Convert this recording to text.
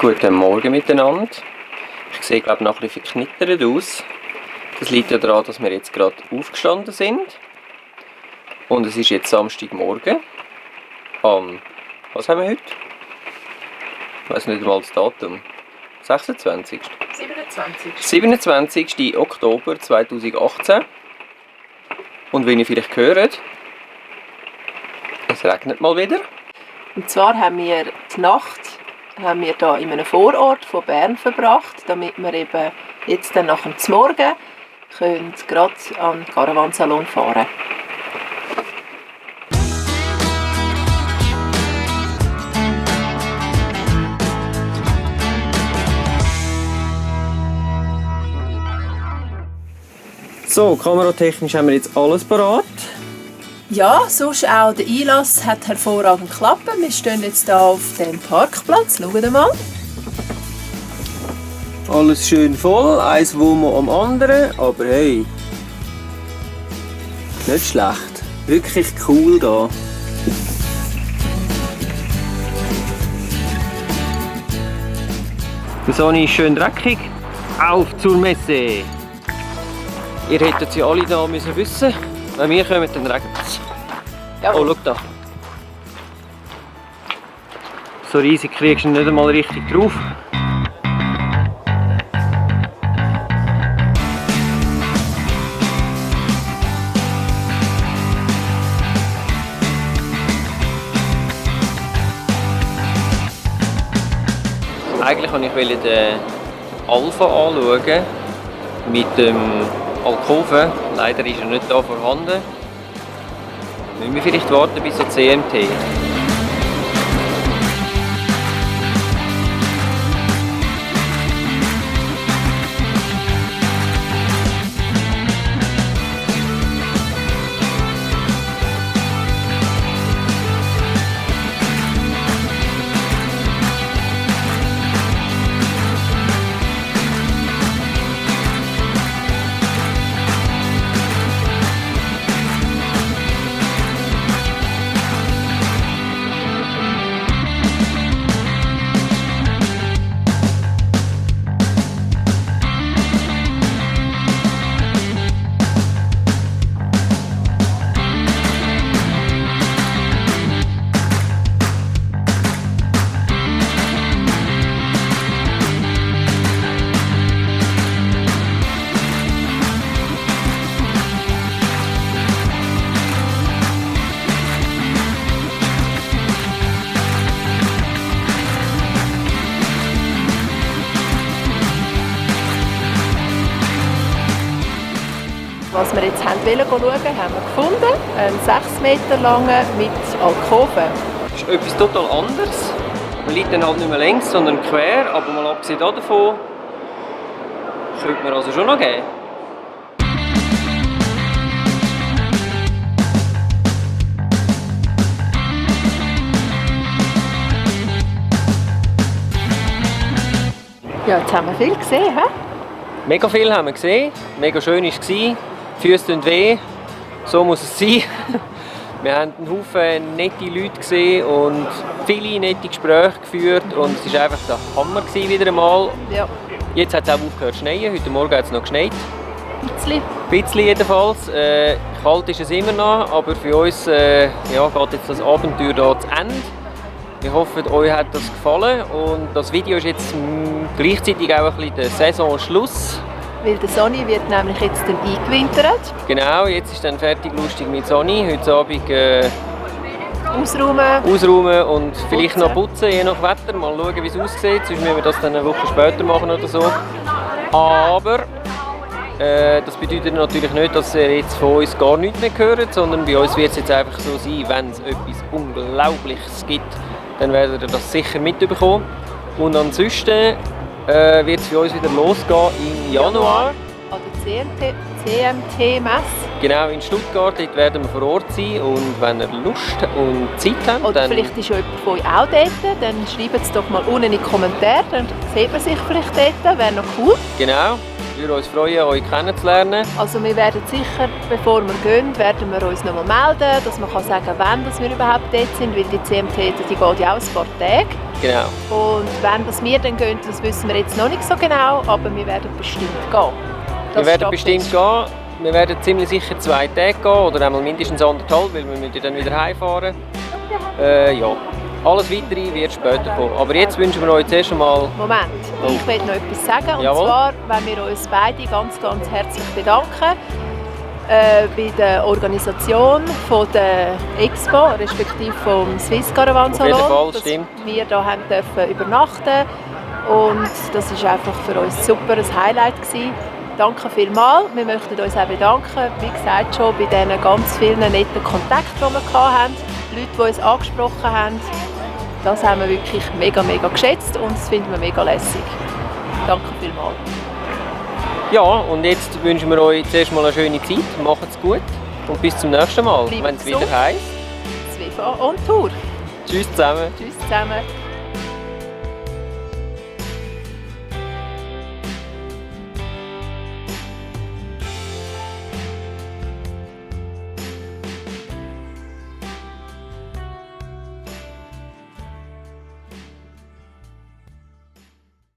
Guten Morgen miteinander. Ich sehe, glaube ich, noch ein bisschen verknittert aus. Das liegt ja daran, dass wir jetzt gerade aufgestanden sind. Und es ist jetzt Samstagmorgen. Was haben wir heute? Ich weiss nicht einmal das Datum. 26. 27. Oktober 2018. Und wie ihr vielleicht hört, es regnet mal wieder. Und zwar haben wir die Nacht hier in einem Vorort von Bern verbracht, damit wir eben jetzt dann nach dem Morgen gerade an den Caravansalon fahren. So, kameratechnisch haben wir jetzt alles parat. Ja, sonst auch der Einlass hat hervorragend geklappt. Wir stehen jetzt hier auf dem Parkplatz. Schaut mal. Alles schön voll, eins Womo am anderen, aber hey, nicht schlecht. Wirklich cool da. Der Sonne ist schön dreckig. Auf zur Messe! Ihr hättet sie alle da müssen wissen. Wenn wir kommen, dann regnet es. Oh, schau da. So riesig kriegst du nicht einmal richtig drauf. Eigentlich wollte ich den Alpha anschauen mit dem Alkoven. Leider ist er nicht da vorhanden. Müssen wir vielleicht warten bis zur CMT. Was wir jetzt schauen wollten, haben wir gefunden. Einen 6 Meter langen mit Alkoven. Das ist etwas total anderes. Man liegt dann halt nicht mehr längs, sondern quer. Aber mal abgesehen davon, könnte man also schon noch geben. Ja, jetzt haben wir viel gesehen. He? Mega viel haben wir gesehen. Mega schön war es. Die Füße tun weh. So muss es sein. Wir haben einen Haufen nette Leute gesehen und viele nette Gespräche geführt. Und es war einfach der Hammer wieder einmal. Ja. Jetzt hat es auch aufgehört zu schneien. Heute Morgen hat es noch geschneit. Ein bisschen jedenfalls. Kalt ist es immer noch, aber für uns geht jetzt das Abenteuer hier zu Ende. Wir hoffen, euch hat das gefallen und das Video ist jetzt gleichzeitig auch ein bisschen der Saisonschluss. Weil der Sonny wird nämlich jetzt dann eingewintert. Genau, jetzt ist dann fertig lustig mit Sonny. Heute Abend ausräumen und vielleicht noch putzen, je nach Wetter. Mal schauen, wie es aussieht. Sonst müssen wir das dann eine Woche später machen oder so. Aber das bedeutet natürlich nicht, dass ihr jetzt von uns gar nichts mehr hört, sondern bei uns wird es jetzt einfach so sein, wenn es etwas Unglaubliches gibt, dann werdet ihr das sicher mitbekommen. Und ansonsten wird es für uns wieder losgehen im Januar. An der CMT-Messe. Genau, in Stuttgart, dort werden wir vor Ort sein und wenn ihr Lust und Zeit habt, oder dann... vielleicht ist ja jemand von euch auch dort, dann schreibt es doch mal unten in die Kommentare, dann sieht man sich vielleicht dort, wäre noch cool. Genau, würden uns freuen, euch kennenzulernen. Also wir werden sicher, bevor wir gehen, werden wir uns noch mal melden, dass man kann sagen kann, wann wir überhaupt dort sind, weil die CMT die geht ja auch ein paar Tage. Genau. Und wann wir dann gehen, das wissen wir jetzt noch nicht so genau, aber wir werden bestimmt gehen. Wir werden bestimmt gehen. Wir werden ziemlich sicher 2 Tage gehen oder einmal mindestens 1,5, weil wir müssen dann wieder heimfahren. Ja. Alles Weitere wird später kommen. Aber jetzt wünschen wir euch zuerst einmal... Moment, ich will noch etwas sagen. Und Jawohl. zwar wollen wir uns beide ganz, ganz herzlich bedanken bei der Organisation von der Expo, respektive vom Swiss Caravan Salon, Auf jeden Fall, dass stimmt. wir hier haben dürfen übernachten. Und das war einfach für uns super ein Highlight gewesen. Danke vielmals. Wir möchten uns auch bedanken, wie gesagt, schon bei diesen ganz vielen netten Kontakten, die wir hatten. Leute, die uns angesprochen haben. Das haben wir wirklich mega, mega geschätzt und das finden wir mega lässig. Danke vielmals. Ja, und jetzt wünschen wir euch zuerst mal eine schöne Zeit. Macht's gut und bis zum nächsten Mal, Bleibt wenn es wieder gesund. heisst. Zwifa on Tour. Tschüss zusammen. Tschüss zusammen.